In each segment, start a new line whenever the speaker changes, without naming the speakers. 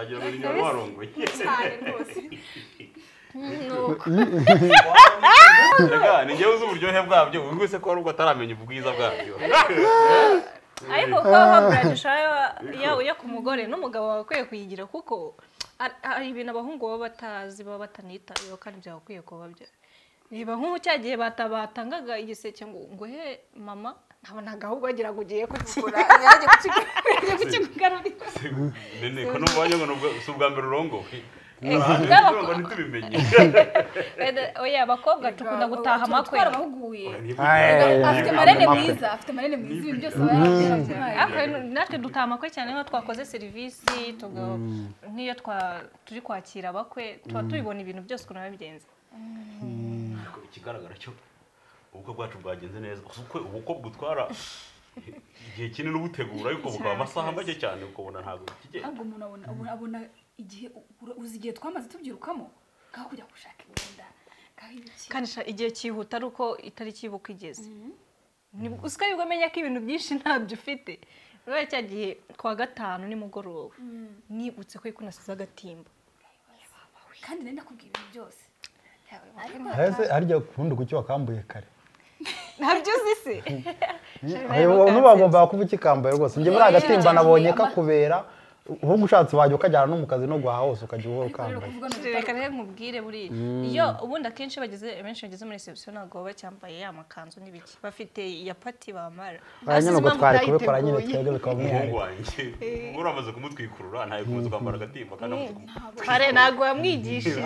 Wagira ngo ni warongoye
cyane rwose.
Rega ni njyewe uzi uburyohe bwabyo ubwo se ko ari ubwo ataramenya ubwiza bwabyo.
Ariko ko bridal shower yo ku mugore n'umugabo wakwiye kuyigira kuko hari ibintu abahungu baba batazi baba batanitayeho kandi byakwiye kuba byo. Niba nk'ubu cyagiye batabatangaga igiseke ngo he mama ntabonaga ahubwo wagira ngo ugiye kukigura
yaje kukigugarurira.
Nene ko numva ngo si ubwa mbere urongowe. Ngo ntitubimenye.
Oya abakobwa tukunda gutaha amakwe.
Twarabahuguye. Afite marene mwiza, afite marene mwiza ibintu byose
aba. Natwe dutaha amakwe cyane nko twakoze serivisi nk'iyo turi kwakira abakwe tuba tubibona ibintu byose ukuntu babigenza.
Ikigaragara cyo ubukwe bwacu bwagenze neza. Ubukwe butwara igihe kinini ubutegura ariko bukaba amasaha make cyane ukabona ntabwo kigenda.
Ahubwo umuntu abona igihe uzi igihe twamaze tubyirukamo ngaho kujya gushaka imyenda ngaho ibiki.
Kandi igihe cyihuta ari uko itariki y'ubukwe igeze. Usika nibwo menya ko ibintu byinshi ntabyo ufite. Rero cya gihe kwa gatanu nimugoroba nibutse ko ikunasize agatimba.
Kandi nari nakubwiye ibintu byose.
Ese harya kundi kuki wakambuye kare?
Ntabyo uzi se?
Nubagomba kuba ukikambaye rwose. Njye muri agatimba nabonye kakubera ahubwo ushatse wajya ukajyana no mu kazi no guhaha hose ukajya uhora ukambaye.
Reka rero nkubwire buriya iyo ubundi akenshi bageze benshi bageze muri reception ntabwo baba bacyambaye ya makanzu n'ibiki bafite iya pati bamara.
Nyine ubwo twari kubikora nyine twebwe bikaba umwihariko.
Umuhungu uramaze kumutwikurura ntayo kumutse kwambara agatimba kandi amaze kumutwikurura.
Pare ntabwo wamwigishije.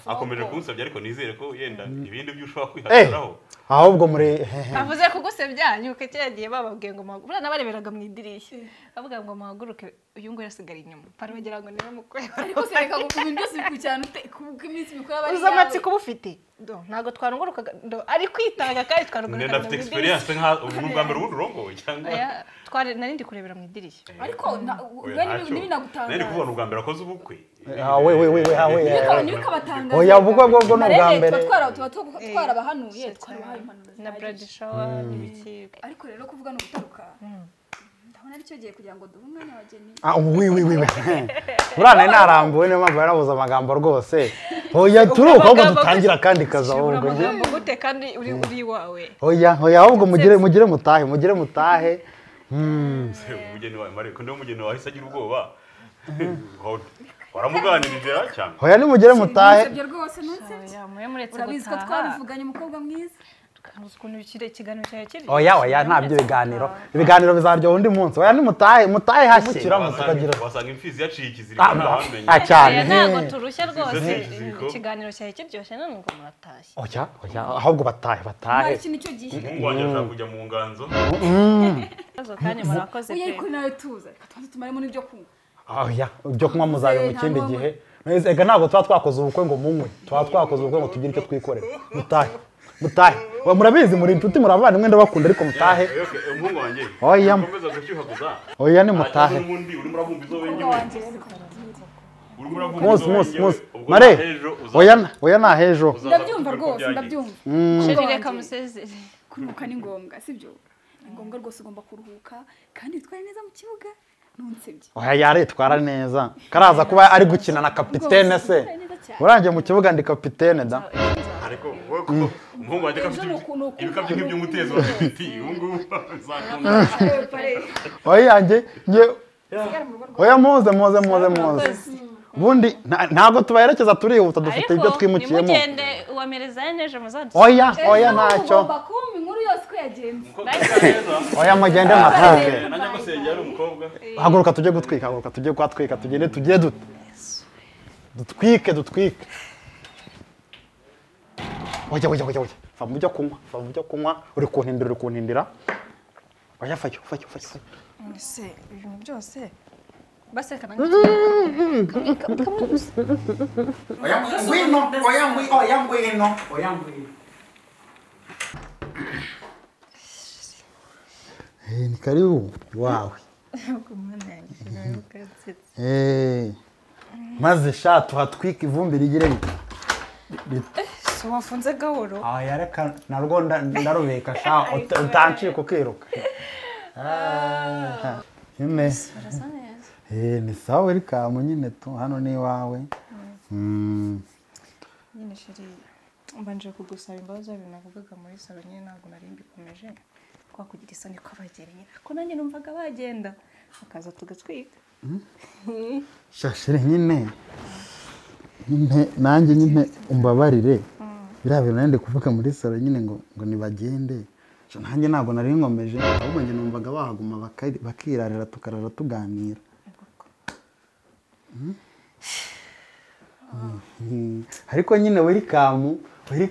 Akomeje kunsabya ariko nizere ko yenda ibindi byo ushobora kwihagararaho.
Ahubwo muri
avuze kugusebya nyuke cyagiye bababwiye ngo buriya nabareberaga mu idirishya bavuga ngo muhaguruke uyu nguyu asigara inyuma pare bagira ngo niwe mukwe.
Ariko se reka ngo ibintu byose bikurikirana ute kuko iminsi mikuru aba ari
uzi amatsiko uba ufite ntabwo twarungurukaga ari kwitanga kandi twarungurukaga.
Nenda afite experience nka ubu bwa mbere ubundi urongoye cyangwa
twari nari ndi kurebera mu idirishya
ariko ntibinagutangaza.
Nari kubona ubwa mbere akoze ubukwe.
We we we we
bikabatangaza.
Oya ubukwe bwo ni ubwa mbere.
Tuba twarabahanuye twarabahaye impanuro
na bridal shower n'ibiki.
Ariko rero kuvuga no gutaruka ndabona ari cyo gihe kugira ngo duhe umwanya abageni.
Wi wi wi buriya nari narambuwe niyo mpamvu yarabuze amagambo rwose. Oya turuka ahubwo dutangira kandi kaza ahubwo.
Amagambo gute kandi uri iwawe.
Oya oya ahubwo mugire mutahe mugire mutahe.
Umugeni wawe mareko ndiwe umugeni wawe ahise agira ubwoba. Waramuganirije cyane.
Oya nimugire mutahe.
Rwose ntunsebye. Urabizi ko twabivuganye umukobwa mwiza.
Ukuntu ikiganiro cyawe kiri.
Oya oya ntabyo ibiganiro. Ibiganiro bizaryoha undi munsi. Oya nimutahe mutahe hashye.
Wasanga imfizi yaciye ikiziriko ntawamenye.
Cyane.
Ntabwo turushya rwose ikiganiro cyawe kiryoshye none ngo muratashye.
Oya oya ahubwo batahe batahe.
Iki nicyo gihe.
Umuhungu wanjye ashaka kujya mu nganzo.
Kandi murakoze pe.
Oya ariko nawe tuza. Reka tubanze tumaremo n'ibyo kunywa.
Oya ibyo kunywa muzabe mu kindi gihe. Ega ntabwo tuba twakoze ubukwe ngo munywe. Tuba twakoze ubukwe ngo tugire icyo twikorera. Mutahe. Mutahe. Murabizi muri inshuti muravandimwe ndabakunda ariko mutahe.
Umuhungu wanjye.
Oya.
Ukomeza gushyuhaguza.
Oya ni mutahe. Musi musi musi. Mare. Oya oya na hejo.
Ndabyumva rwose ndabyumva.
Sheri reka musezere.
Kuruhuka ni ngombwa sibyo? Ni ngombwa rwose ugomba kuruhuka kandi witware neza mu kibuga. Ntunsebye.
Oya yaritwara neza. Karaza kuba ari gukina na kapitene se. Urangiye mu kibuga ndi kapitene da.
Ariko umuhungu wanjye afite ibikabyo nk'iby'umutezo ati ubu ngubu bizakunda.
Oya nge oya muze muze muze muze. Ubundi ntabwo tubaherekeza turihuta dufite ibyo twimukiyemo.
Nimugende uwamereza neje muzadusanga.
Oya oya ntacyo.
Ugomba kumva inkuru yose uko yagenze.
Oya mugende matahe.
Nanjye gusengera ari umukobwa.
Haguruka tujye gutwika, haguruka tujye kwatwika tugende tujye dute. Dutwike dutwike. Oya oya oya oya. Va mu byo kunywa, va mu byo kunywa, uri kuntindira uri kuntindira. Oya fayo fayo fayo.
Ese ibintu byose baseka
Oya ngwino, oya ngwino, oya ngwino, oya ngwino. Ni karibu wawe. Maze sha tuhatwika ivumbi rigire
So wafunze gahoro.
Aya reka narwo ndarubeka sha utancika ukiruka. Nyine.
Urasa neza.
Ni sawa welcome nyine tu hano ni iwawe.
Nyine chéri mbanje kugusaba imbabazi ibintu navugaga muri salo nyine ntabwo nari mbikomeje kwa kugira isoni ko abagera nyine ko nanjye numvaga bagenda bakaza tugatwika.
Chéri nyine nanjye nyine umbabarire biriya bintu nari ndi kuvuga muri salo nyine ngo nibagende nanjye ntabwo nari nkomeje ahubwo njye numvaga bahaguma bakirarira tukarara tuganira. Ariko nyine welcome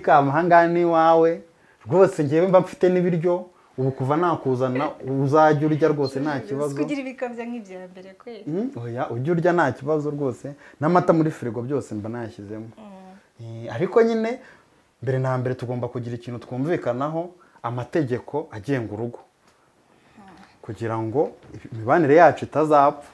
ahangaha ni iwawe rwose ngewe mba mfite n'ibiryo ubu kuva nakuzana uzajya urya rwose nta kibazo.
Kugira ibikabya nk'ibya mbere kweli.
Oya ujya urya nta kibazo rwose n'amata muri firigo byose mba nayashyizemo. Ariko nyine mbere na mbere tugomba kugira ikintu twumvikanaho amategeko agenga urugo kugira ngo imibanire yacu itazapfa.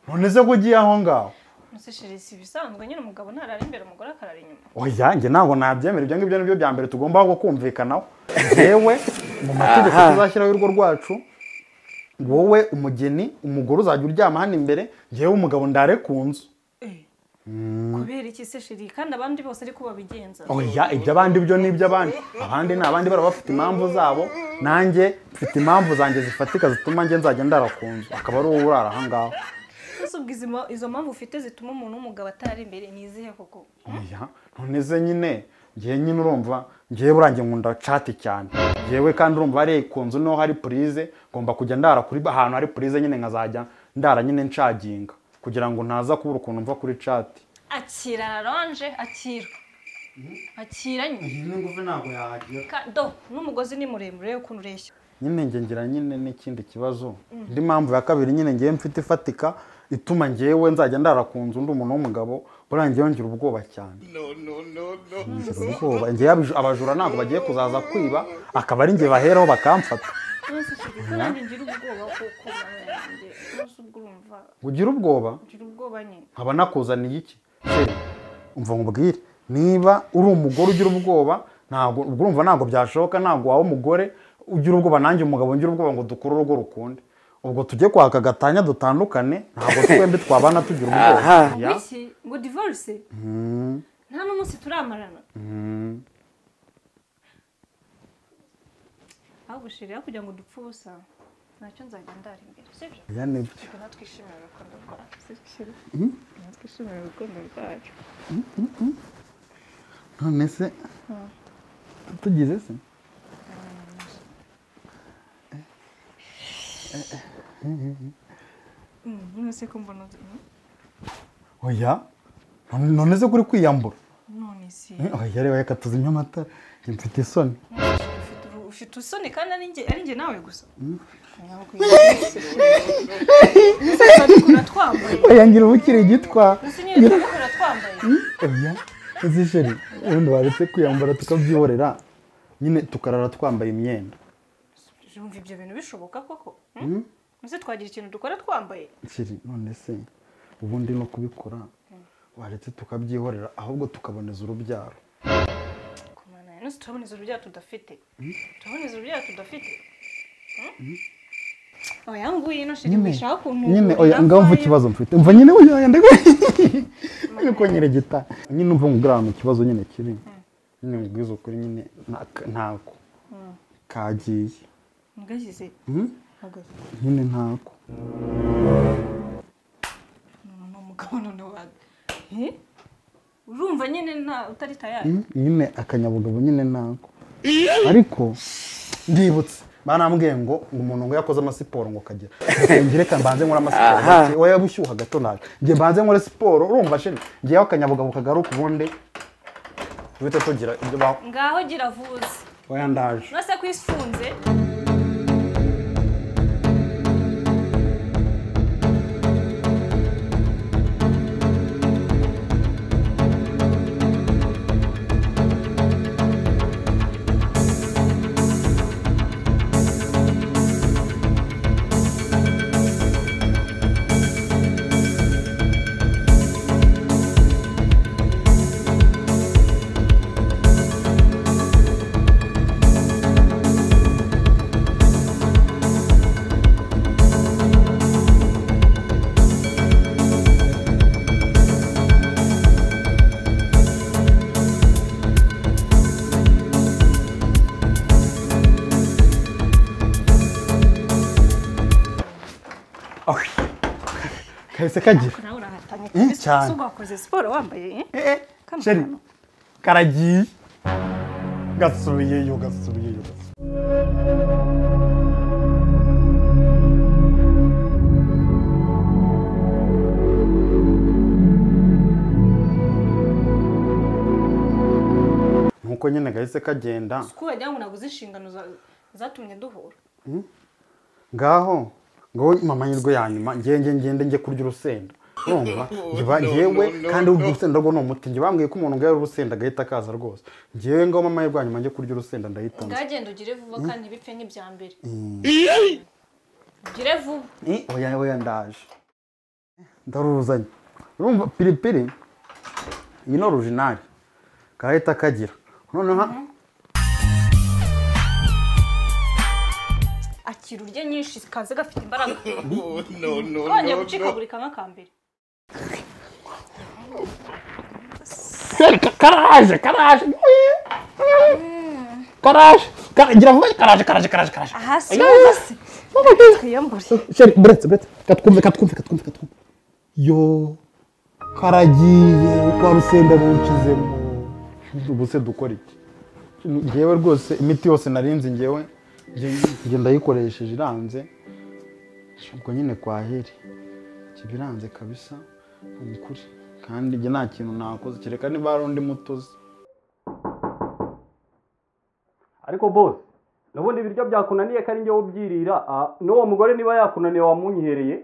None se ko ugiye aho ngaho?
Chéri si bisanzwe nyine umugabo ntarara imbere umugore akarara inyuma.
Oya njye ntabwo nabyemera ibyo ngibyo nibyo bya mbere tugomba kumvikanaho. Yewe mu mategeko tuzashyiraho urugo rwacu wowe umugeni umugore uzajya uryama hano imbere njyewe umugabo ndare ku nzu.
Kubera iki se chéri kandi abandi bose ariko babigenza?
Oya ibyo abandi byo ni iby'abandi abandi ni abandi bara bafite impamvu zabo nanjye mfite impamvu zanjye zifatika zituma njye nzajya ndara ku nzu akaba ari wowe urara aha ngaho.
Ese izo mpamvu ufite zituma umuntu w'umugabo atarara imbere ni izihe koko?
Oya none se nyine ngiye nyine urumva ngiye burangiye nkunda chat cyane yewe kandi urumva ari ku nzu no hari prise ngomba kujya ndara kuri ahantu hari prise nyine nkazajya ndara nyine ncaginga kugira ngo ntaza kubura ukuntu mva kuri chat.
Akira ronje akira. Akira nyine
nguve ntabwo yahagira.
Do n'umugozi ni muremure ukuntu ureshya.
Nyine nge ngira nyine n'ikindi kibazo. Indi mpamvu ya kabiri nyine ngiye mfite ifatika ituma ngewe nzajya ndara ku nzu ndi umuntu w'umugabo burangiye ngira ubwoba cyane. No. Ngiye abajura ntabwo bagiye kuzaza kwiba akaba ari nge baheraho bakamfata. Ugira ubwoba? Nkaba nakuzaniye iki? Umva nkubwire niba uri umugore ugira ubwoba ntabwo urumva ntabwo byashoboka ntabwo wawe umugore ugira ubwoba nanjye umugabo ngira ubwoba ngo dukore urugo rukunde. Ubwo tujye kwaka gatanya dutandukane ntabwo twembi twabana tugira ubwoba.
Iki ngo divorce? Nta n'umunsi turamarana. Ahubwo chéri kugira ngo dupfe ubusa ntacyo nzajya ndara imbere sibyo?
Ya nibyo.
Natwishimira urukundo rwacu sibyo? Natwishimira urukundo rwacu.
None se tugize se?
None se ko mbona
Oya none se kuri kwiyambura?
None si.
Oya reba reka tuzimye amatara mfite isoni.
Ufite isoni kandi ari njye nawe gusa.
Oya ngira ubukiri gitwa. Oya uzi chéri ubundi waretse kwiyambura tukabyihorera nyine tukarara twambaye imyenda.
Jumva ibyo bintu bishoboka koko? Nse twagira ikintu dukora twambaye?
Chéri none se ubundi no kubikora waretse tukabyihorera ahubwo tukaboneza urubyaro.
Kumana nose turaboneza urubyaro tudafite. Turaboneza urubyaro tudafite. Oya nguyu ino chéri wishaka ukuntu
nyine oya ngamva ikibazo mfite umva nyine oya ndego nuko nyine gita nyine umva ngura mu kibazo nyine kiri nyine ngwizo kuri nyine ntako kagiye
ngagize
nyine ntako
no mugabo none wa urumva nyine nta utari tayari
nyine akanyabugabo nyine ntako ariko ndibutse banambwiye ngo umuntu ngo yakoze amasiporo ngo kagira ngire ka mbanze nkora amasiporo oya bushyuha gato naje ngiye mbanze nkora siporo urumva chéri ngiye akanyabugabo kagaruka ubundi duhite tugira ibyo ba
ngaho gira vuze
oya ndaje
nase kwifunze.
Kahise kagira.
Nawe urahatanye.
Cyane.
Suba wakoze siporo wambaye
Eh chéri karagiye. Gasubiyeyo gasubiyeyo. Nuko nyine gahise kagenda.
Suko wagira ngo naguze inshingano zatumye duhura.
Ngaho ngo mama nyirwe yanyuma ngenge ngende nge kurya urusenda. Urumva ngiba ngewe kandi urusenda rwo no umuti nge bambwiye ko umuntu ngaye urusenda gahita akaza rwose. Ngewe ngo mama nyirwe yanyuma nge kurya urusenda ndahita.
Ngagenda ugire vuba kandi bipfe nk'ibya mbere. Ugire vuba.
Oya oya ndaje. Ndaruzanye. Urumva piripiri iyi no original. Gahita kagira. Noneho
akira urye nyinshi kaze gafite imbaraga. No no no. Kongeye gucikagurika nk'akambere.
Karaje karaje. Karaje. Gira vuba karaje karaje karaje karaje.
Aha si. Twiyambure.
Chéri buretse buretse katwumve katwumve katwumve katwumve. Yo karagiye kwa rusenda rucizemo. Ubu se dukora iki? Ngewe rwose imiti yose narinzi ngewe nge ndayikoresheje iranze. Ubwo nyine kwaheri kibiranze kabisa ukuri kandi nge nta kintu nakoze kereka niba hari undi mutozi.
Ariko boss nabundi ibiryo byakunaniye kandi ngewe ubyirira n'uwo mugore niba yakunaniye wamunyihereye.